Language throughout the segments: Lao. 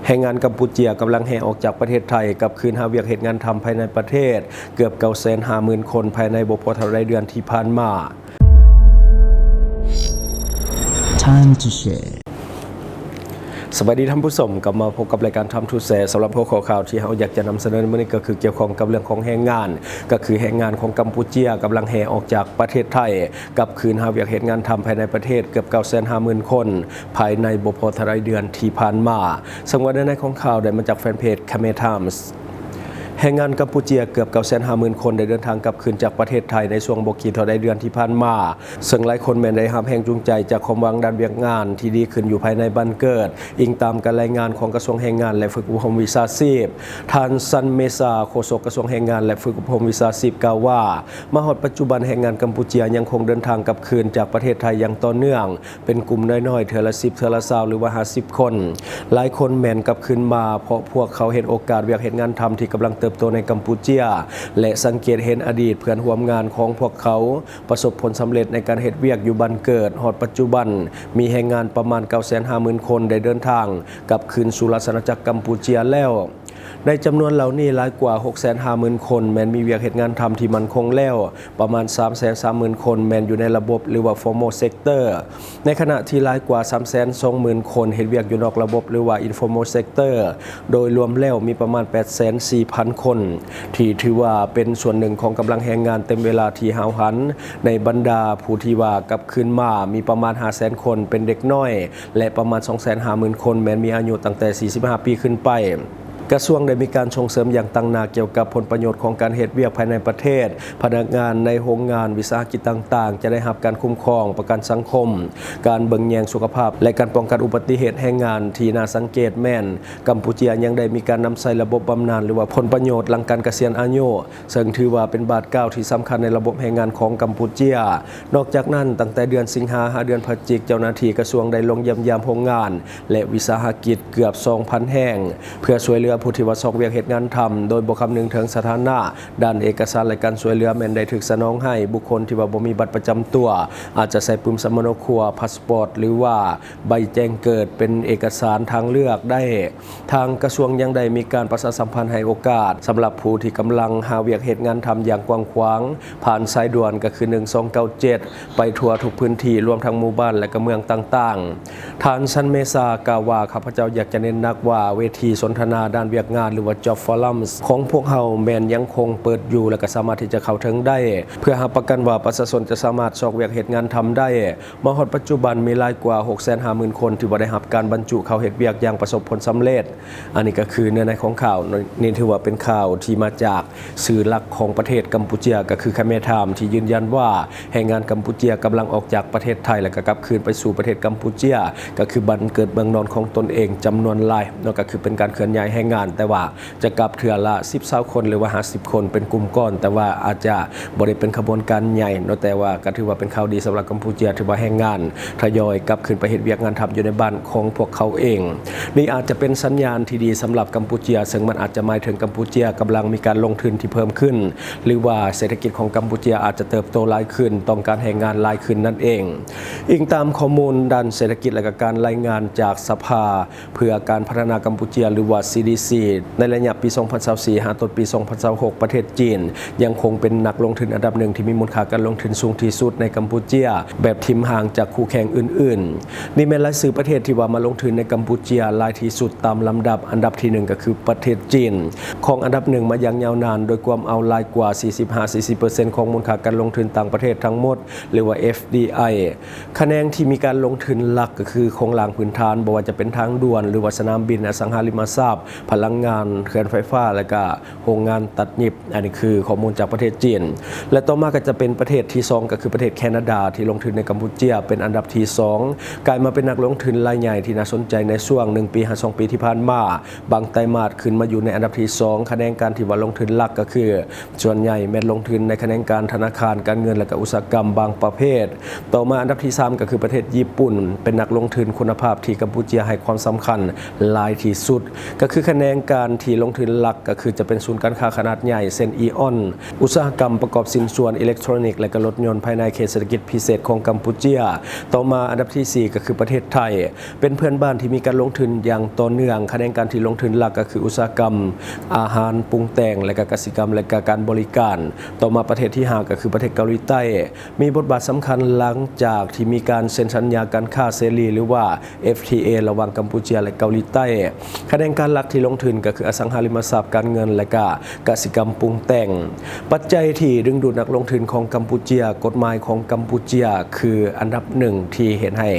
ແຮງງານກຳປູເຈຍກຳລັງແຫ່ອອກຈາກປະເທດໄທ ກັບຄືນຫາວຽກເຮັດງານທຳພາຍໃນປະເທດ ເກືອບເກົ້າແສນຫ້າໝື່ນຄົນ ພາຍໃນບໍ່ພໍເທົ່າໃດເດືອນທີ່ຜ່ານມາ. Time to share. ສະບາຍດີທ່ານຜູ້ຊົມ, ກັບມາພົບກັບລາຍການ Time to Share. ສຳລັບຫົວຂໍ້ຂ່າວທີ່ເຮົາຢາກຈະນຳສະເໜີໃນມື້ນີ້ ກໍຄືກ່ຽວຂ້ອງກັບເລື່ອງຂອງແຮງງານ, ກໍຄືແຮງງານຂອງກຳປູເຈຍກຳລັງແຫ່ອອກຈາກປະເທດໄທ ກັບຄືນຫາວຽກເຮັດງານທຳພາຍໃນປະເທດເກືອບເກົ້າແສນຫ້າໝື່ນຄົນ ພາຍໃນບໍ່ພໍເທົ່າໃດເດືອນທີ່ຜ່ານມາ. ເຊິ່ງວ່າເນື້ອໃນຂອງຂ່າວໄດ້ມາຈາກແຟນເພຈ Khmer Times. ແຮງງານກຳປູເຈຍເກືອບເກົ້າແສນຫ້າໝື່ນຄົນ ໄດ້ເດີນທາງກັບຄືນຈາກປະເທດໄທໃນຊ່ວງບໍ່ກີ່ເທົ່າໃດເດືອນທີ່ຜ່ານມາ, ເຊິ່ງຫຼາຍຄົນແມ່ນໄດ້ຮັບແຮງຈູງໃຈຈາກຄວາມຫວັງດ້ານວຽກງານທີ່ດີຂຶ້ນຢູ່ພາຍໃນບ້ານເກີດ, ອີງຕາມການລາຍງານຂອງກະຊວງແຮງງານ ແລະ ຝຶກອົບຮົມວິຊາຊີບ. ທ່ານ ຊັນ ເມຊາ ໂຄສົກກະຊວງແຮງງານ ແລະ ຝຶກອົບຮົມວິຊາຊີບ ກ່າວວ່າ ມາຮອດປັດຈຸບັນ ແຮງງານກຳປູເຈຍຍັງຄົງເດີນທາງກັບຄືນຈາກປະເທດໄທຢ່າງຕໍ່ເນື່ອງ ເປັນກຸ່ມນ້ອຍໆ ເທື່ອລະສິບ ເທື່ອລະຊາວ ຫຼືວ່າຫ້າສິບຄົນ. ຫຼາຍຄົນແມ່ນກັບຄືນມາເພາະພວກເຂົາເຫັນໂອກາດວຽກເຮັດງານທຳທີ່ກຳລັງເຕີບໂຕໃນກຳປູເຈຍ ແລະ ສັງເກດເຫັນອະດີດເພື່ອນຮ່ວມງານຂອງພວກເຂົາປະສົບຜົນສຳເລັດໃນການເຮັດວຽກຢູ່ບ້ານເກີດ. ຮອດປັດຈຸບັນ ມີແຮງງານປະມານເກົ້າແສນຫ້າໝື່ນຄົນໄດ້ເດີນທາງກັບຄືນສູ່ລາຊະອານາຈັກກຳປູເຈຍແລ້ວ. ໃນຈຳນວນເຫຼົ່ານີ້ ຫຼາຍກວ່າຫົກແສນຫ້າໝື່ນຄົນແມ່ນມີວຽກເຮັດງານທຳທີ່ໝັ້ນຄົງແລ້ວ, ປະມານສາມແສນສາມໝື່ນຄົນແມ່ນຢູ່ໃນລະບົບ ຫຼືວ່າ formal sector, ໃນຂະນະທີ່ຫຼາຍກວ່າສາມແສນສອງໝື່ນຄົນເຮັດວຽກຢູ່ນອກລະບົບ ຫຼືວ່າ informal sector. ໂດຍລວມແລ້ວມີປະມານແປດແສນສີ່ພັນຄົນ ທີ່ຖືວ່າເປັນສ່ວນໜຶ່ງຂອງກຳລັງແຮງງານເຕັມເວລາທີ່ຫ້າວຫັນ. ໃນບັນດາຜູ້ທີ່ວ່າກັບຄືນມາ ມີປະມານຫ້າແສນຄົນເປັນເດັກນ້ອຍ ແລະ ປະມານສອງແສນຫ້າໝື່ນຄົນແມ່ນມີອາຍຸຕັ້ງແຕ່ສີ່ສິບຫ້າປີຂຶ້ນໄປ. ກະຊວງໄດ້ມີການສົ່ງເສີມຢ່າງຕັ້ງໜ້າກ່ຽວກັບຜົນປະໂຫຍດຂອງການເຮັດວຽກພາຍໃນປະເທດ. ພະນັກງານໃນໂຮງງານ, ວິສາຫະກິດຕ່າງໆ ຈະໄດ້ຮັບການຄຸ້ມຄອງປະກັນສັງຄົມ, ການເບິ່ງແຍງສຸຂະພາບ ແລະ ການປ້ອງກັນອຸບັດຕິເຫດແຮງງານ. ທີ່ໜ້າສັງເກດແມ່ນ ກຳປູເຈຍຍັງໄດ້ມີການນຳໃຊ້ລະບົບບຳນານ ຫຼືວ່າຜົນປະໂຫຍດຫຼັງການກະສຽນອາຍຸ, ເຊິ່ງຖືວ່າເປັນບາດກ້າວທີ່ສຳຄັນໃນລະບົບແຮງງານຂອງກຳປູເຈຍ. ນອກຈາກນັ້ນ, ຕັ້ງແຕ່ເດືອນສິງຫາຫາເດືອນພະຈິກ, ເຈົ້າໜ້າທີ່ກະຊວງໄດ້ລົງຢ້ຽມຢາມໂຮງງານ ແລະ ວິສາຫະກິດເກືອບສອງພັນແຫ່ງ ເພື່ອຊ່ວຍເຫຼືອຜູ້ທີ່ວ່າຊອກວຽກເຮັດງານທຳ ໂດຍບໍ່ຄຳນຶງເຖິງສະຖານະດ້ານເອກະສານ ແລະ ການຊ່ວຍເຫຼືອແມ່ນໄດ້ຖືກສະໜອງໃຫ້. ບຸກຄົນທີ່ວ່າບໍ່ມີບັດປະຈຳຕົວ ອາດຈະໃຊ້ປຶ້ມສຳມະໂນຄົວ, ພາສປອດ ຫຼືວ່າໃບແຈ້ງເກີດເປັນເອກະສານທາງເລືອກໄດ້. ທາງກະຊວງຍັງໄດ້ມີການປະຊາສຳພັນໃຫ້ໂອກາດສຳລັບຜູ້ທີ່ກຳລັງຫາວຽກເຮັດງານທຳຢ່າງກວ້າງຂວາງ ຜ່ານສາຍດ່ວນ ກໍຄື ໜຶ່ງສອງເກົ້າເຈັດ ໄປທົ່ວທຸກພື້ນທີ່ ລວມທັງໝູ່ບ້ານ ແລະ ກະເມືອງຕ່າງໆ. ທ່ານ ຊັນ ເມຊາ ກ່າວວ່າ, ຂ້າພະເຈົ້າຢາກຈະເນັ້ນໜັກວ່າ ເວທີສົນທະນາດ້ານວຽກງານ ຫຼືວ່າ Job Forums ຂອງພວກເຮົາແມ່ນຍັງຄົງເປີດຢູ່ ແລະ ກໍສາມາດທີ່ຈະເຂົ້າເຖິງໄດ້ ເພື່ອຮັບປະກັນວ່າປະຊາຊົນຈະສາມາດຊອກວຽກເຮັດງານທຳໄດ້. ມາຮອດປັດຈຸບັນມີຫຼາຍກວ່າຫົກແສນຫ້າໝື່ນຄົນທີ່ວ່າໄດ້ຮັບການບັນຈຸເຂົ້າເຮັດວຽກຢ່າງປະສົບຜົນສຳເລັດ. ອັນນີ້ກໍຄືເນື້ອໃນຂອງຂ່າວ, ນີ້ຖືວ່າເປັນຂ່າວທີ່ມາຈາກສື່ຫຼັກຂອງປະເທດກຳປູເຈຍ ກໍຄື Khmer Times ທີ່ຢືນຢັນວ່າແຮງງານກຳປູເຈຍກຳລັງອອກຈາກປະເທດໄທ ແລ້ວກໍກັບຄືນໄປສູ່ປະເທດກຳປູເຈຍ ກໍຄືບ້ານເກີດເມືອງນອນຂອງຕົນເອງຈຳນວນຫຼາຍເນາະ, ກໍຄືເປັນການເຄື່ອນຍ້າຍແຮງງານ, ແຕ່ວ່າ ຈະກັບເທື່ອລະສິບ ຊາວຄົນ ຫຼືວ່າຫ້າສິບຄົນເປັນກຸ່ມກ້ອນ, ແຕ່ວ່າອາດຈະບໍ່ໄດ້ເປັນຂະບວນການໃຫຍ່ເນາະ, ແຕ່ວ່າກໍຖືວ່າເປັນຂ່າວດີສຳລັບກຳປູເຈຍ ຖືວ່າແຮງງານທະຍອຍກັບຄືນໄປເຮັດວຽກງານທຳຢູ່ໃນບ້ານຂອງພວກເຂົາເອງ. ນີ້ອາດຈະເປັນສັນຍານທີ່ດີສຳລັບກຳປູເຈຍ, ເຊິ່ງມັນອາດຈະໝາຍເຖິງກຳປູເຈຍກຳລັງມີການລົງທຶນທີ່ເພີ່ມຂຶ້ນ ຫຼືວ່າເສດຖະກິດຂອງກຳປູເຈຍອາດຈະເຕີບໂຕຫຼາຍຂຶ້ນ, ຕ້ອງການແຮງງານຫຼາຍຂຶ້ນນັ້ນເອງ. ອີງຕາມຂໍ້ມູນດ້ານເສດຖະກິດ ແລະ ກະການລາຍງານຈາກສະພາ ເພື່ອການພັດທະນາກຳປູເຈຍ ຫຼືວ່າ ຊີດີຊີ ໃນໄລຍະປີສອງພັນຊາວສີ່ ຫາຕົ້ນປີສອງພັນຊາວຫົກ ປະເທດຈີນຍັງຄົງເປັນນັກລົງທຶນອັນດັບໜຶ່ງທີ່ມີມູນຄ່າການລົງທຶນສູງທີ່ສຸດໃນກຳປູເຈຍ ແບບຖິ້ມຫ່າງຈາກຄູ່ແຂ່ງອື່ນໆ. ນີ້ແມ່ນລາຍຊື່ປະເທດທີ່ວ່າມາລົງທຶນໃນກຳປູເຈຍຫຼາຍທີ່ສຸດຕາມລຳດັບ. ອັນດັບທີໜຶ່ງກໍຄືປະເທດຈີນ ຄອງອັນດັບໜຶ່ງມາຢ່າງຍາວນານ ໂດຍກວມເອົາຫຼາຍກວ່າສີ່ສິບຫາສີ່ສິບເປີເຊັນຂອງມູນຄ່າການລົງທຶນຕ່າງປະເທດທັງໝົດ ຫຼືວ່າ ເອຟດີໄອ. ຂະແໜງທີ່ມີການລົງທຶນຫຼັກກໍຄືໂຄງລ່າງພື້ນຖານ, ບໍ່ວ່າຈະເປັນທາງດ່ວນ ຫຼືວ່າສະໜາມບິນ, ອະສັງຫາລິມະຊັບ, ພະລັງງານ, ເຂື່ອນໄຟຟ້າ ແລະ ກະໂຮງງານຕັດຫຍິບ. ອັນນີ້ຄືຂໍ້ມູນຈາກປະເທດຈີນ ແລະ ຕໍ່ມາກໍຈະເປັນປະເທດທີສອງ ກໍຄືປະເທດແຄນາດາ ທີ່ລົງທຶນໃນກຳປູເຈຍເປັນອັນດັບທີສອງ ກາຍມາເປັນນັກລົງທຶນລາຍໃຫຍ່ທີ່ໜ້າສົນໃຈໃນຊ່ວງໜຶ່ງປີຫາສອງປີທີ່ຜ່ານມາ. ບາງໄຕມາດຂຶ້ນມາຢູ່ໃນອັນດັບທີສອງ. ຂະແໜງການທີ່ວ່າລົງທຶນຫຼັກກໍຄື ສ່ວນໃຫຍ່ແມ່ນລົງທຶນໃນຂະແໜງການທະນາຄານ, ການເງິນ ແລະ ກະອຸດສາຫະກຳບາງປະເພດ. ຕໍ່ມາອັນດັບທີສາມ ກໍຄືປະເທດຍີ່ປຸ່ນ ເປັນນັກລົງທຶນຄຸນນະພາບທີ່ກຳປູເຈຍໃຫ້ຄວາມສຳຄັນຫຼາຍທີ່ສຸດ ກໍຄືຂະແໜ ແຂນງການທີ່ລົງທຶນຫຼັກກໍຄືຈະເປັນສູນການຄ້າຂະໜາດໃຫຍ່ ເຊັ່ນ ອີອອນ, ອຸດສາຫະກຳປະກອບຊິ້ນສ່ວນອີເລັກໂທຣນິກ ແລະ ກໍລົດຍົນພາຍໃນເຂດເສດຖະກິດພິເສດຂອງກຳປູເຈຍ. ຕໍ່ມາອັນດັບທີສີ່ກໍຄືປະເທດໄທ ເປັນເພື່ອນບ້ານທີ່ມີການລົງທຶນຢ່າງຕໍ່ເນື່ອງ. ຂະແໜງການທີ່ລົງທຶນຫຼັກກໍຄືອຸດສາຫະກຳອາຫານປຸງແຕ່ງ ແລະ ກະກະສິກຳ ແລະ ກະການບໍລິການ. ຕໍ່ມາປະເທດທີຫ້າກໍຄືປະເທດເກົາຫຼີໃຕ້ ມີບົດບາດສຳຄັນຫຼັງຈາກທີ່ມີການເຊັນສັນຍາການຄ້າເສລີ ຫຼືວ່າ ເອັຟທີເອ ລະຫວ່າງກຳປູເຈຍ ແລະ ເກົາຫຼີໃຕ້. ຂະແໜງການຫຼັກທີ່ລົງທຶນກໍຄືອະສັງຫາລິມະຊັບ, ການເງິນ ແລະ ກະກະສິກຳປຸງແຕ່ງ. ປັດໄຈທີ່ດຶງດູດນັກລົງທຶນຂອງກຳປູເຈຍ, ກົດໝາຍຂອງກຳປູເຈຍຄືອັນດັບໜຶ່ງທີ່ເຮັດໃຫ້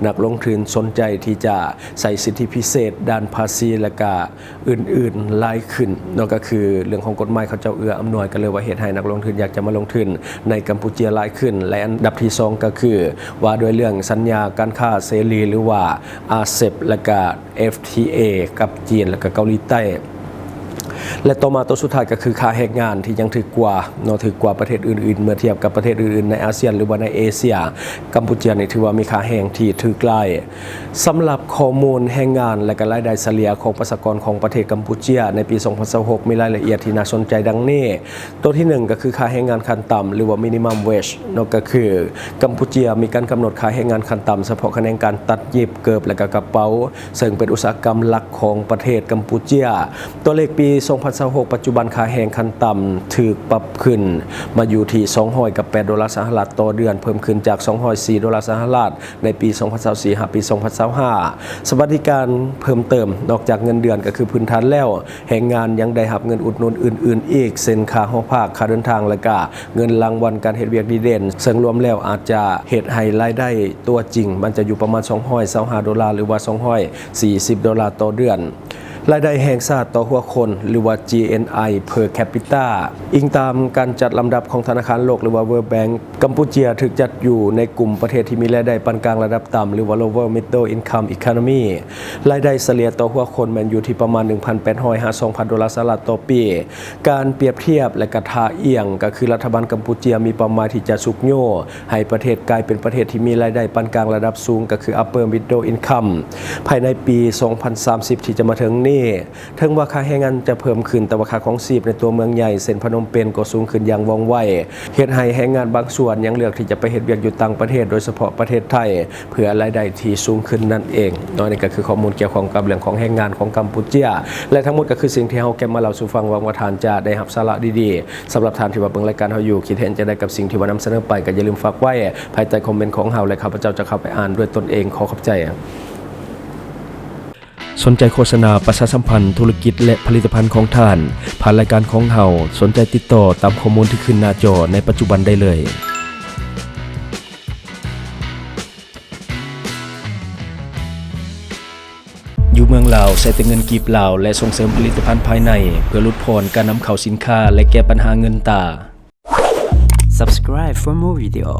ນັກລົງທຶນສົນໃຈທີ່ຈະໃຊ້ສິດທິພິເສດດ້ານພາສີ ແລະ ກະ ອື່ນໆຫຼາຍຂຶ້ນເນາະ, ກໍຄືເລື່ອງຂອງກົດໝາຍເຂົາເຈົ້າເອື້ອອຳນວຍ ກໍເລີຍວ່າເຮັດໃຫ້ນັກລົງທຶນຢາກຈະມາລົງທຶນໃນກຳປູເຈຍຫຼາຍຂຶ້ນ. ແລະ ອັນດັບທີສອງກໍຄືວ່າດ້ວຍເລື່ອງສັນຍາການຄ້າເສລີ ຫຼືວ່າ ອາເຊັບ ແລະ ກະ ເອັຟທີເອ ກັບຈີນ ແລະ ກະເກົາຫຼີໃຕ້. ແລະ ຕໍ່ມາໂຕສຸດທ້າຍກໍຄືຄ່າແຮງງານທີ່ຍັງຖືກກວ່າເນາະ, ຖືກກວ່າປະເທດອື່ນໆ ເມື່ອທຽບກັບປະເທດອື່ນໆໃນອາຊຽນ ຫຼືວ່າໃນເອເຊຍ. ກຳປູເຈຍນີ້ຖືວ່າມີຄ່າແຮງທີ່ຖືກຫຼາຍ. ສຳລັບຂໍ້ມູນແຮງງານ ແລະ ກະລາຍໄດ້ສະເລ່ຍຂອງປະຊາກອນຂອງປະເທດກຳປູເຈຍໃນປີສອງພັນຊາວຫົກ ມີລາຍລະອຽດທີ່ໜ້າສົນໃຈດັ່ງນີ້. ໂຕທີໜຶ່ງກໍຄືຄ່າແຮງງານຂັ້ນຕ່ຳ ຫຼືວ່າ minimum wage ເນາະ, ກໍຄືກຳປູເຈຍມີການກຳນົດຄ່າແຮງງານຂັ້ນຕ່ຳສະເພາະຂະແໜງການຕັດເຢັບ, ເກີບ ແລະ ກະກະເປົາ ເຊິ່ງເປັນອຸດສາຫະກຳຫຼັກຂອງປະເທດກຳປູເຈຍ. ຕົວເລກປີສອງພັນຊາວຫົກ ປັດຈຸບັນຄ່າແຮງຂັ້ນຕ່ຳຖືກປັບຂຶ້ນມາຢູ່ທີ່ສອງຮ້ອຍກັບແປດໂດລາສະຫະລັດຕໍ່ເດືອນ, ເພີ່ມຂຶ້ນຈາກສອງຮ້ອຍສີ່ໂດລາສະຫະລັດ ໃນປີສອງພັນຊາວສີ່ ຫາປີສອງພັນຊາວຫ້າ. ສະຫວັດດີການເພີ່ມເຕີມ ນອກຈາກເງິນເດືອນກໍຄືພື້ນຖານແລ້ວ, ແຮງງານຍັງໄດ້ຮັບເງິນອຸດໜູນອື່ນໆອີກ ເຊັ່ນ ຄ່າຫໍພັກ, ຄ່າເດີນທາງ ແລະ ກະເງິນລາງວັນການເຮັດວຽກດີເດັ່ນ, ເຊິ່ງລວມແລ້ວອາດຈະເຮັດໃຫ້ລາຍໄດ້ຕົວຈິງມັນຈະຢູ່ປະມານສອງຮ້ອຍຊາວຫ້າໂດລາ ຫຼືວ່າສອງຮ້ອຍສີ່ສິບໂດລາຕໍ່ເດືອນ. ລາຍໄດ້ແຫ່ງຊາດຕໍ່ຫົວຄົນ ຫຼືວ່າ ຈີເອັນໄອ per capita ອີງຕາມການຈັດລຳດັບຂອງທະນາຄານໂລກ ຫຼືວ່າ World Bank, ກຳປູເຈຍຖືກຈັດຢູ່ໃນກຸ່ມປະເທດທີ່ມີລາຍໄດ້ປານກາງລະດັບຕ່ຳ ຫຼືວ່າ lower middle income economy. ລາຍໄດ້ສະເລ່ຍຕໍ່ຫົວຄົນແມ່ນຢູ່ທີ່ປະມານໜຶ່ງພັນແປດຮ້ອຍຫາສອງພັນໂດລາສະຫະລັດຕໍ່ປີ. ການປຽບທຽບ ແລະ ກະທ່າອ່ຽງ ກໍຄືລັດຖະບານກຳປູເຈຍມີເປົ້າໝາຍທີ່ຈະຊຸກຍູ້ໃຫ້ປະເທດກາຍເປັນປະເທດທີ່ມີລາຍໄດ້ປານກາງລະດັບສູງ ກໍຄື upper middle income ພາຍໃນປີສອງພັນສາມສິບທີ່ຈະມາເຖິງນີ້. ເຖິງວ່າຄ່າແຮງງານຈະເພີ່ມຂຶ້ນ, ແຕ່ວ່າຄ່າຄອງຊີບໃນຕົວເມືອງໃຫຍ່ ເຊັ່ນ ພະນົມເປັນ ກໍສູງຂຶ້ນຢ່າງວ່ອງໄວ, ເຮັດໃຫ້ແຮງງານບາງສ່ວນຍັງເລືອກທີ່ຈະໄປເຮັດວຽກຢູ່ຕ່າງປະເທດ, ໂດຍສະເພາະປະເທດໄທ, ເພື່ອລາຍໄດ້ທີ່ສູງຂຶ້ນນັ້ນເອງເນາະ. ນີ້ກໍຄືຂໍ້ມູນກ່ຽວຂ້ອງກັບເລື່ອງຂອງແຮງງານຂອງກຳປູເຈຍ ແລະ ທັງໝົດກໍຄືສິ່ງທີ່ເຮົາເກັບມາເລົ່າສູ່ຟັງ. ຫວັງວ່າທ່ານຈະໄດ້ຮັບສາລະດີໆ. ສຳລັບທ່ານທີ່ວ່າເບິ່ງລາຍການເຮົາຢູ່, ຄິດເຫັນຈັ່ງໃດກັບສິ່ງທີ່ວ່ານຳສະເໜີໄປ, ກໍຢ່າລືມຝາກໄວ້ພາຍໃຕ້ຄອມເມັນຂອງເຮົາ ແລະ ຂ້າພະເຈົ້າຈະເຂົ້າໄປອ່ານດ້ວຍຕົນເອງ. ຂໍຂອບໃຈ. ສົນໃຈໂຄສະນາປະຊາສຳພັນທຸລະກິດ ແລະ ຜະລິດຕະພັນຂອງທ່ານ ຜ່ານລາຍການຂອງເຮົາ, ສົນໃຈຕິດຕໍ່ຕາມຂໍ້ມູນທີ່ຂຶ້ນໜ້າຈໍໃນປັດຈຸບັນໄດ້ເລີຍ. ຢູ່ເມືອງລາວ ໃຊ້ແຕ່ເງິນກີບລາວ ແລະ ສົ່ງເສີມຜະລິດຕະພັນພາຍໃນ ເພື່ອຫຼຸດຜ່ອນການນຳເຂົ້າສິນຄ້າ ແລະ ແກ້ປັນຫາເງິນຕາ. Subscribe for more video.